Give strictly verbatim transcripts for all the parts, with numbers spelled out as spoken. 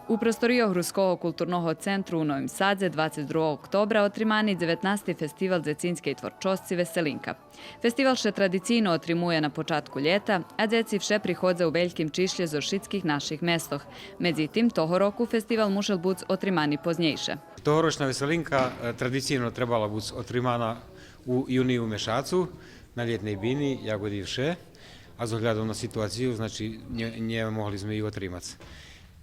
У просторийох Руского културного центру у Новим Садзе двацец другого октобра отримани дзеветнасти фестивал дзецинскей творчосци Веселинка. Фестивал ше традицийно отримує на початку лєта, а дзеци вше приходза у вельким чишлє зоз шицких наших местох. Медзитим, того року фестивал мушел буц отримани познєйше. Тогорочна Веселинка, е, традицийно требала буц отримана у юнию мешацу на Лєтней бини, як и вше, а з оглядом на ситуацию, значи, нє, нє могли зме ю отримац.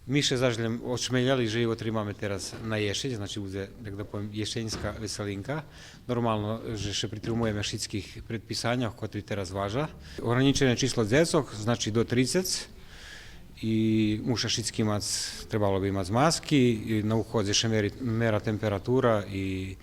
Ми ше заш лєм ошмелєли же ю отримаме тераз на єшень, значи будзе, як да повем, єшеньска Веселинка. Нормално же ше притримуєме шицких предписаньох котри тераз важа. Огранїчене число дзецох, значи до трицец. И муша шицки мац, требало би мац маски, и на уходзе ше мери, мера температура и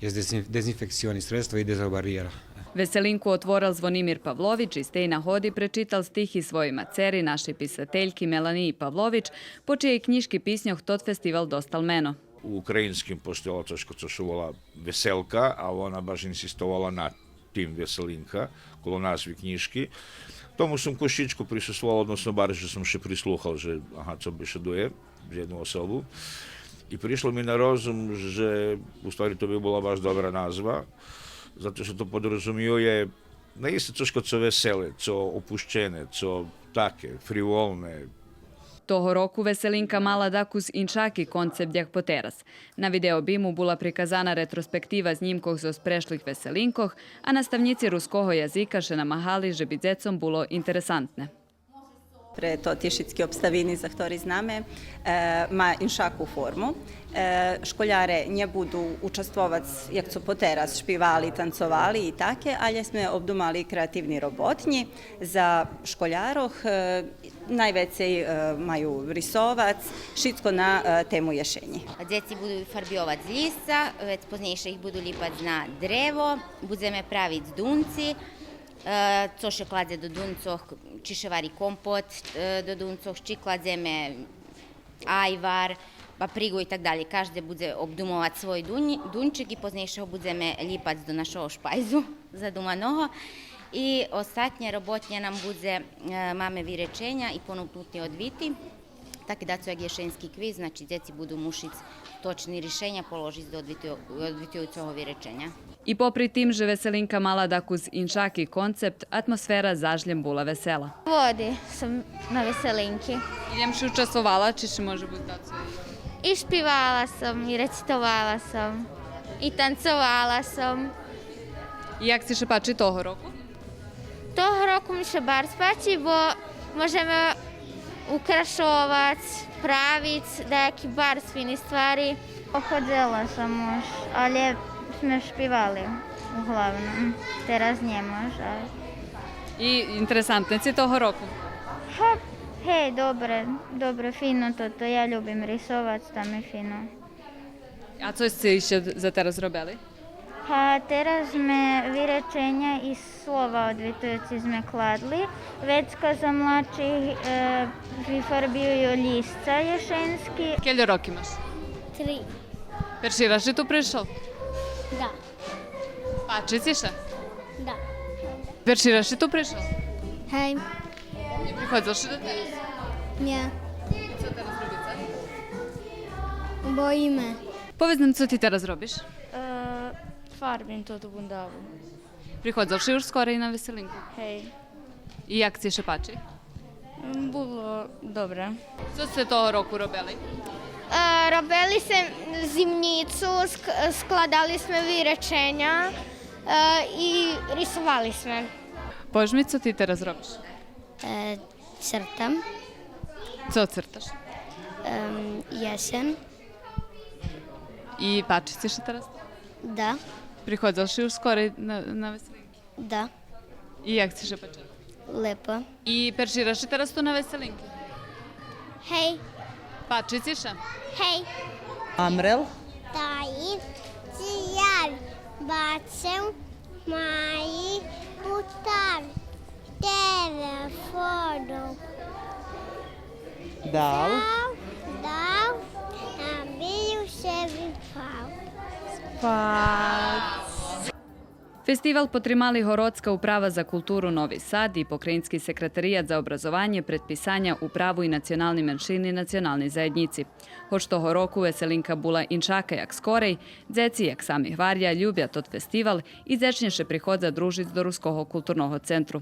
єст дезин-, дезинфекциони средства и дезобариєра. Веселинку отворел Звонимир Павлович и з тей нагоди пречитал стихи своєй мацери, нашей писательки Меланиї Павлович, по чиєй кнїжки писньох тот фестивал достал мено. У українским постояла цошка цо ше вола Веселка, а вона баш инсистовала на тим Веселинка, коло назви кнїжки. Тому сом кошичку присуствовал, односно барз же сом ше прислухал, же, ага, цо бешедує з єдну особу. И пришло ми на розум же у ствари то би була баш добра назва, зато што то подрозумює наисце цошка цо веселе, цо опущене, цо таке, фриволне. Того року Веселинка мала дакус иншаки концепт як потераз. На видеобиму була приказана ретроспектива знїмкох зоз прешлих Веселинкох, а наставнїци руского язика ше намагали же би дзецом було интересантне. Пре тоти шицки обставини за хтори знаме, е, ма иншаку форму. Е, школяре нє буду участвовац як цо потераз, шпивали, танцовали и таке, алє зме обдумали креативни роботнї за школярох. Е, найвецей, е, маю рисовац, шицко на, е, тему єшенї. Дзеци буду фарбйовац лїсца, вец познєйше их буду лїпац на древо, будземе правиц дунци, е, цо ше кладзе до дунцох, чи ше вари компот, е, до дунцох, чи кладземе айвар, паприґу и так далєй. Кажде будзе обдумовац свой дунь-, дунчик и познєйше го будземе лїпац до нашого шпайзу задуманого. И остатня роботня нам будзе, е, маме виреченя и понукнути одвити. Таке дацо як єшеньски квиз, значи, дзеци буду мушиц точни ришеня положиц до одвиту-, одвитуюцого виреченя. И попри тим же Веселинка мала дакус иншаки концепт, атмосфера заш лєм була весела. Води сом на Веселинки. И лєм ши участвовала, чи ши може буц дацо? И шпивала сом, и рецитовала сом, и танцовала сом. И як ци ше пачи того року? Того року ми ше барз пачи, бо можеме украшовац, правиц даяки барз фини ствари. Ходзела сом уж, алє зме шпивали углавном. Тераз нє мож, а. И интересантне ци того року? Га, гей, добре, добре, фино тото. Я любим рисовац, там є фино. А цо сце ище за тераз робели? Га, тераз зме виреченя и слова одвитуюци зме кладли. Вецка за младших, е, вифарбюю лїсца єшеньски. Кельо роки маш? Три. Перши раз ши ту пришол? Да. Пачи ци ше? Да. Перши раз ши ту пришол? Гей. Нє приходзел ши дотераз? Нє. И цо тераз робице? Боїме. Поведз нам, цо ти тераз робиш? Е, фарбим тоту бундаvu. Приходзел ши уж скорей на Веселинку? Гей. И як ци ше пачи? М, було добре. Цо сце того року робели? Е, робели зме зимнїцу, ск-, складали зме виреченя, е, и рисовали зме. Поведз ми, цо ти тераз робиш? Е, цртам. Цо црташ? Ем, єсен. И пачи ци ше тераз? Да. Приходзел ши уж скорей на, на Веселинки? Да. И як ци ше пачи? Лепо. И перши раз ши тераз ту на Веселинки? Гей. Пачи ци ше? Гей. Амрел. Тай, ци я бачел май путар, телефоном. Дал. Дал, дал, а бив ше випал. Спац. Фестивал потримали Городска управа за културу Нови Сад и Покраїнски секретарият за образованє, предписаня, управу и национални меншини и национални заєднїци. Гоч того року Веселинка була иншака як скорей, дзеци, як сами гваря, любя тот фестивал и дзечнє ше приходза дружиц до Руского културного центру.